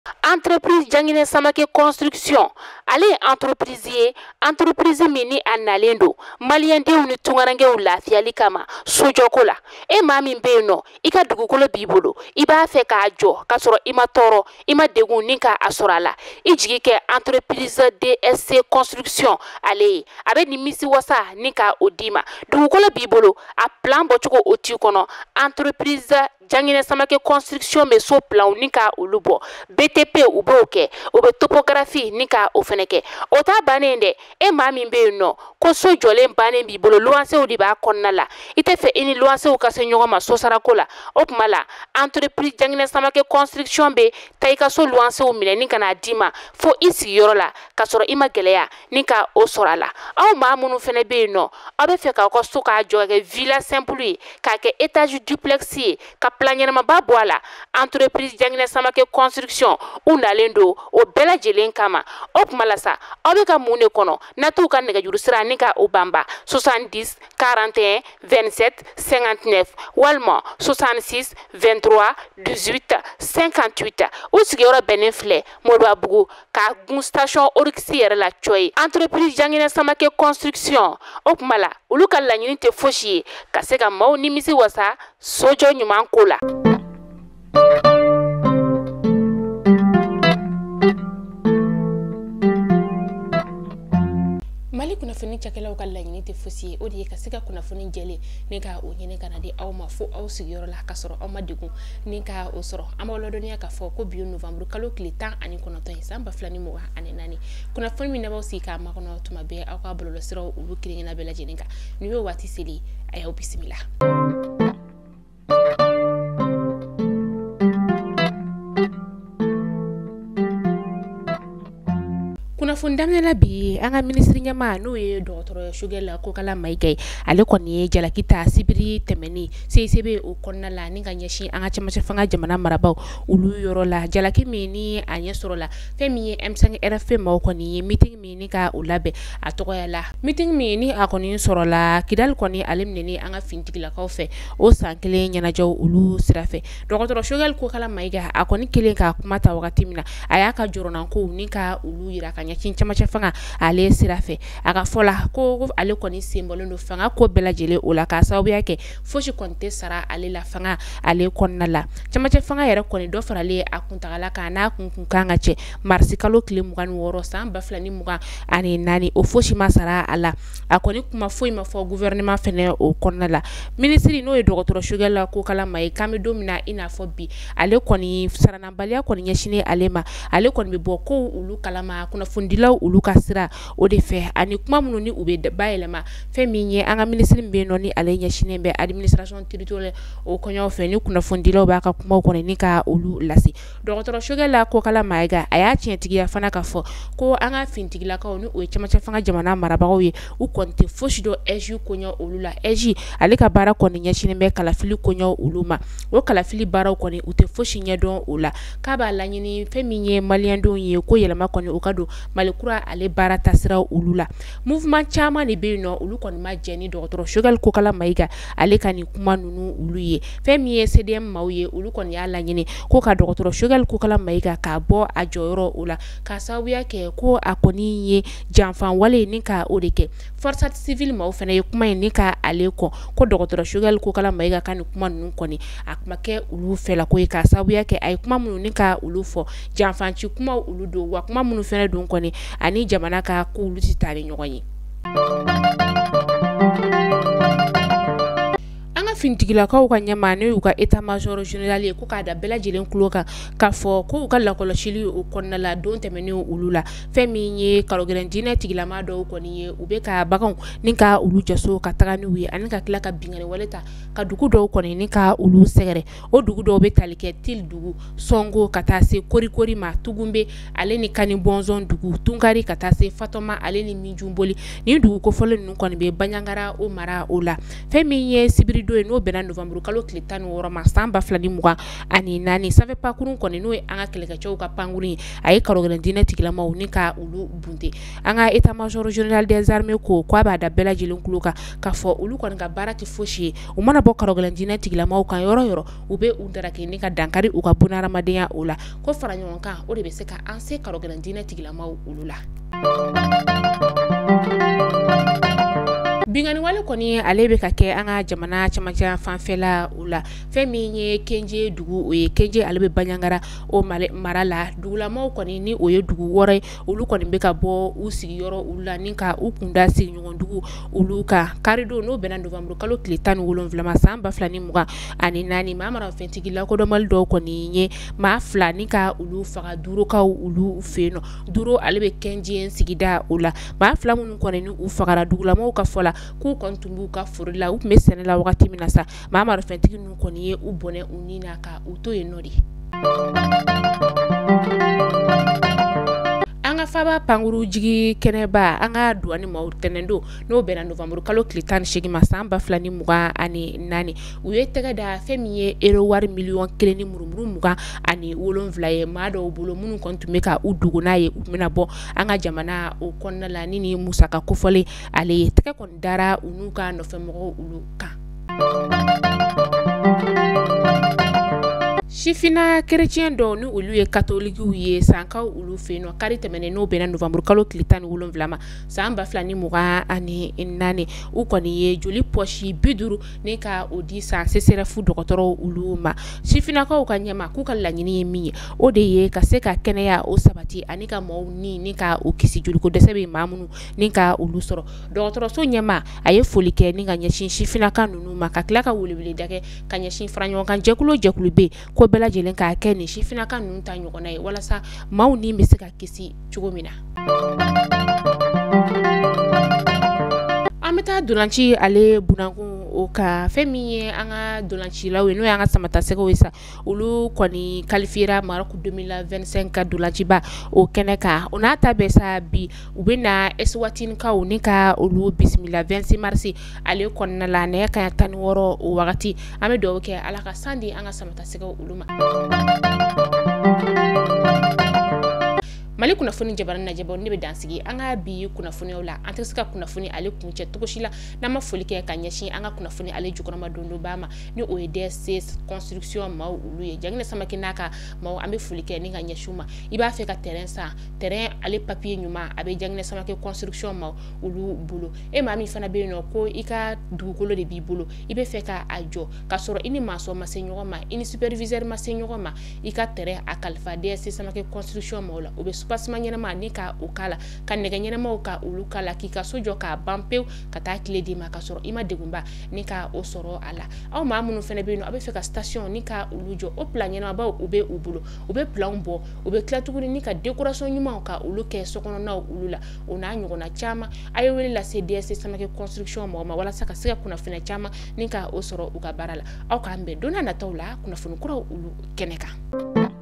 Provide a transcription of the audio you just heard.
Entreprise Janginɛ Samake Construction, ale ye entreprise ye, entreprise min ni a nalen don maliyɛndenw ni tunkarankew lafiyali kama sojɔko la. E maa min bɛ yen nɔ, i ka dugukolo b'i bolo, i b'a fɛ k'a jɔ k'a sɔrɔ i ma tɔɔrɔ, i ma degun ni k'a sɔrɔ a la, i jigi kɛ entreprise DSC Construction ale ye. A bɛ nimisi wasa ni ka o d'i ma. Dugukolo b'i bolo, a plan bɔcogo o t'i kɔnɔ, entreprise Janginɛ Samake Construction bɛ so planw ni ka olu bɔ. BTP u b'o kɛ, u bɛ topographie ni ka o fɛnɛ kɛ. O t'a bannen dɛ, e maa min bɛ yen nɔ ko so jɔlen bannen b'i bolo, luwansew de b'a kɔnɔna la, i tɛ fɛ i ni luwansew ka se ɲɔgɔn ma sosarako la, o tuma la entreprise Janginɛ Samake Construction bɛ taa i ka so luwansew minɛ ni ka n'a d'i ma fo i sigiyɔrɔ la, k'a sɔrɔ i ma gɛlɛya ni ka o sɔrɔ a la. Aw maa minnu fɛnɛ bɛ yen nɔ, aw bɛ fɛ k'aw ka so k'a jɔ ka kɛ villa simple ye, k'a kɛ étage duplex ye, ka plan ɲɛnamaba bɔ a la, entreprise Janginɛ Samake Construction u nalen don o bɛɛ lajɛlen kama. O tuma la sa, aw bɛ ka mun de kɔnɔ? Na t'u ka nɛgɛjuru sira ni ka o banba 70 41 27 59 walima 66 23 18 58. U sigiyɔrɔ bɛnnen filɛ Moribabugu ka gun station Oryx yɛrɛ la cɔyi. Entreprise Janginɛ Samake Construction, o tuma la olu ka laɲini tɛ fosi ye ka se ka maaw nimisi wasa sojɔ ɲuman ko la. Mali kunnafoni cakɛlaw ka laɲini tɛ fosi ye, o de ye ka se ka kunnafoni jɛlen ni ka o ɲini ka na di aw ma fo aw sigiyɔrɔ la, k'a sɔrɔ aw ma degun ni ka o sɔrɔ. An b'aw ladɔnniya k'a fɔ ko bi ye novembre kalo tile 19 ye san 2024. Kunnafoni min n'aw sigi k'a makɔnɔ tuma bɛɛ aw ka bɔlɔlɔsiraw olu kelen-kelenna bɛɛ lajɛlen kan, nin y'o waati seli, a y'aw bisimila. Kunnafoni daminɛ la bi, an ka minisiri ɲɛmaa n'o ye dɔgɔtɔrɔ Choguel Kokalla Maïga ye, ale kɔni ye jalaki ta sibiri tɛmɛnen CICB o kɔnɔna la ni ka ɲɛsin an ka cɛmancɛ fanga jamana marabaaw olu yɔrɔ la. Jalaki min ni a ɲɛ sɔrɔ la, fɛn min ye M5 RFP maaw kɔni ye meeting min ni ka o labɛn a tɔgɔya la, meeting min ni a kɔni sɔrɔla Kidali kɔni ale minɛni an ka finitigilakaw fɛ o san kelen ɲɛnajɛw olu sira fɛ. Dɔgɔtɔrɔ Choguel Kokalla Maïga a kɔni kelen ka kuma ta wagati min na, a y'a ka jɔrɔnankow ni ka olu yira ka ɲɛsin cɛmancɛ fanga ale sira fɛ. A ka fɔ la ko ale kɔni sen bɔlen don fanga ko bɛɛ lajɛlen o la, k'a sababuya kɛ fosi kɔni tɛ sara ale la fanga ale kɔnɔna la. Cɛmancɛ fanga yɛrɛ kɔni dɔ faralen a kuntagala kan n'a kun kan ka cɛ marisi kalo tile 26 san 2024, o fosi ma sara a la. A kɔni kuma foyi ma fɔ gouvernement fɛnɛ o kɔnɔna la. Minisiri n'o ye dɔgɔtɔrɔ Choguel Kokalla Maïga, k'an bɛ don min na i n'a fɔ bi, ale kɔni saranabaliya kɔni ɲɛsinnen ale ma, ale kɔni bɛ bɔ kow olu kalama kunnafonidilaw olu ka sira o de fɛ, ani kuma minnu ni u bɛ bayɛlɛma. Fɛn min ye an ka minisiri min bɛ yen nɔ ni ale ɲɛsinnen bɛ administration territoriale o kɔɲɔw fɛ, ni kunnafonidilaw b'a ka kumaw kɔni ni ka olu lase. Dɔgɔtɔrɔ Choguel Kokalla Maïga a y'a tiɲɛtigiya fana k'a fɔ ko an ka finitigilakaw ni o ye cɛmancɛ fanga jamana marabagaw ye, u kɔni tɛ fosi dɔn AIGE koɲɛ olu la. AIGE ale ka baara kɔni ɲɛsinnen bɛ kalafili koɲɛw olu ma, o kalafili baaraw kɔni u tɛ fosi ɲɛdɔn o la. K'a b'a laɲini fɛn min ye maliyɛndenw ye ko yɛlɛma kɔni o ka don Mali kura ale baara tasiraw olu la. Mouvement caman de bɛ yen nɔ, olu kɔni ma jɛn ni dɔgɔtɔrɔ Choguel Kokalla Maïga ale ka nin kuma ninnu olu ye. Fɛn min ye CDM maaw ye, olu kɔni y'a laɲini ko ka dɔgɔtɔrɔ Choguel Kokalla Maïga k'a bɔ a jɔyɔrɔ o la, k'a sababuya kɛ ko a kɔni ye janfan wale ni ka o de kɛ. Force civile maaw fana ye kuma in ni ka ale kɔn ko dɔgɔtɔrɔ Choguel Kokalla Maïga ka nin kuma ninnu kɔni a kuma kɛ olu fɛla ko ye, k'a sababuya kɛ a ye kuma minnu ni ka olu fɔ janfanci kumaw olu don, wa kuma minnu fana don kɔni ani jamana ka ko olu tɛ taa ni ɲɔgɔn ye. An ka finitigilakaw ka ɲɛmaa n'o y'u ka état major général ye, ko k'a da bɛɛ lajɛlen tulo kan k'a fɔ ko u ka lakɔlɔsili o kɔnɔna la don tɛmɛnen olu la, fɛn min ye kalogɛlɛn diinɛ tigilama dɔw kɔni ye, u bɛ ka baganw ni ka olu jaso ka taga n'u ye, ani ka tila ka binkanni wale ta ka dugu dɔw kɔni ni ka olu sɛgɛrɛ. O dugu dɔw bɛ tali kɛ Til dugu, Sɔngo ka taa se Korikori ma, Tugunbe ale ni Kani Bɔnzɔn dugu, Tunkari ka taa se Fatɔma ale ni Mijunboli. Nin dugu kofɔlen ninnu kɔni bɛ Banjagara o mara o la. Fɛn min ye sibiridon ye n'o n'o bɛnna novembre kalo tile 16 ma san 2024, sanfɛ pankurun kɔni n'o ye an ka kɛlɛkɛcɛw ka pankurun ye, a ye karɔgɛlɛn diinɛ tigilamaw ni ka olu bunte. An ka état-major général des armées ko k'a b'a da bɛɛ lajɛlen tulo kan k'a fɔ olu kɔni ka baara tɛ fosi ye, u mana bɔ karɔgɛlɛn diinɛ tigilamaw kan yɔrɔ yɔrɔ, u bɛ u daraki ni ka dankari u ka bunahadamadenya o la. Ko fara ɲɔgɔn kan, o de bɛ se ka an se karɔgɛlɛn diinɛ tigilamaw olu la. Binkanni wale kɔni ale bɛ ka kɛ an ka jamana camancɛ fanfɛla o la. Fɛn min ye Kenje dugu, o ye Kenje ale bɛ Bandiagara o mara la. Dugulamaw kɔni ni o ye dugu 6 ye, olu kɔni bɛ ka bɔ u sigiyɔrɔ olu la ni ka u kunda sigiɲɔgɔn dugu olu kan. Karidon n'o bɛnna novembre kalo tile 17 ma san 2024, maa marafɛntigi lakodɔnbali dɔw kɔni ye maa 2 ni ka olu faga Duurukaw olu fɛ yen nɔ. Duuru ale bɛ Kenje sigida o la. Maa 2 minnu kɔni ni u fagara, dugulamaw ka fɔ la k'u kɔni tun b'u ka foro la, u tun bɛ sɛnɛ la wagati min na sa, maa marafɛntigi ninnu kɔni ye u bɔnɛ u ni na ka u to yen nɔ de. An ka faba pankuru jigi kɛnɛba, an ka douane maaw tɛnɛndon n'o bɛnna novembre kalo tile 18 ma san 2024, u ye tɛgɛ da fɛn min ye euro wari miliyɔn 1 ni murumuru 27 ye maa dɔw bolo minnu kɔni tun bɛ ka u dogo n'a ye, u tun bɛna bɔ an ka jamana o kɔnɔna la ni ni musaka kofɔlen ale ye. Tɛgɛ kɔni dara u n'u ka nɔfɛmɔgɔw olu kan. Sifinna kerecɛn dɔw ni olu ye katolikiw ye sankaw olu fɛ yen nɔ, kari tɛmɛnen n'o bɛnna novembre kalo tile 17 ma san 2024, u kɔni ye joli pɔsi 50 ni ka o di san CSRéf dɔgɔtɔrɔw olu ma. Sifinnakaw ka ɲɛma k'u ka laɲini ye min ye, o de ye ka se ka kɛnɛya o sabati ani ka maaw ni ka o kisi joliko dɛsɛ bɛ maa minnu ni ka olu sɔrɔ. Dɔgɔtɔrɔso ɲɛma a ye foli kɛ ni ka ɲɛsin sifinnaka ninnu ma, ka tila ka weleweleda kɛ ka ɲɛsin fara ɲɔgɔn kan jɛkulu jɛkulu bɛ yen ko bɛɛ lajɛlen k'a kɛ nin sifinnaka ninnu ta ɲɔgɔnna ye walasa maaw ni bɛ se ka kisi cogo min na. An bɛ taa dolanci ale bunankun o kan. Fɛn min ye an ka dolancilaw ye n'o y'an ka samatasɛgɛw ye sa, olu kɔni qualifiera Maroc 2025 ka dolanciba o kɛnɛ kan. O n'a ta bɛɛ sa, bi u bɛ na Eswatinikaw ni ka olu bisimila 26 mars ale kɔnɔna la nɛgɛ kanɲɛ 16 o wagati. An bɛ dugawu kɛ Ala ka san di an ka samatasɛgɛw olu ma. Mali kunnafoni jabarani lajɛbaw, ne bɛ dansigi an ka bi kunnafoniyaw la. An tɛ se ka kunnafoni ale kuncɛ cogo si la n'an ma foli kɛ ka ɲɛsin an ka kunnafoni ale jukɔrɔma dondoba ma, ni o ye DSC construction maaw olu ye. Janginɛ Samake n'a ka maaw, an bɛ foli kɛ ni ka ɲɛsin u ma. I b'a fɛ ka terrain san, terrain ale papier ɲuman a bɛ Janginɛ Samake construction maaw olu bolo. E maa min fana bɛ yen nɔ ko i ka dugukolo de b'i bolo, i bɛ fɛ ka a jɔ k'a sɔrɔ i ni maçon ma se ɲɔgɔn ma, i ni superviseur ma se ɲɔgɔn ma, i ka terrain a kalifa DSC Samake construction maaw la. O bɛ soubassement ɲɛnama ni ka o k'a la, ka nɛgɛ ɲɛnamaw ka olu k'a la, k'i ka so jɔ k'a ban pewu ka taa tile d'i ma k'a sɔrɔ i ma degunba ni ka o sɔrɔ a la. Aw maa minnu fana bɛ yen nɔ, aw bɛ fɛ ka station ni ka olu jɔ, o plan ɲɛnamabaw u bɛ u bolo, u bɛ planw bɔ, u bɛ tila tuguni ni ka décoration ɲumanw ka olu kɛ sokɔnɔnaw olu la, o n'a ɲɔgɔnna caman. A ye wele lase DSC Samake construction mɔgɔw ma walasa ka se ka kunnafoniya caman ni ka o sɔrɔ u ka baara la. Aw k'an bɛn don n'a nataw la kunnafoni kuraw olu kɛnɛ kan.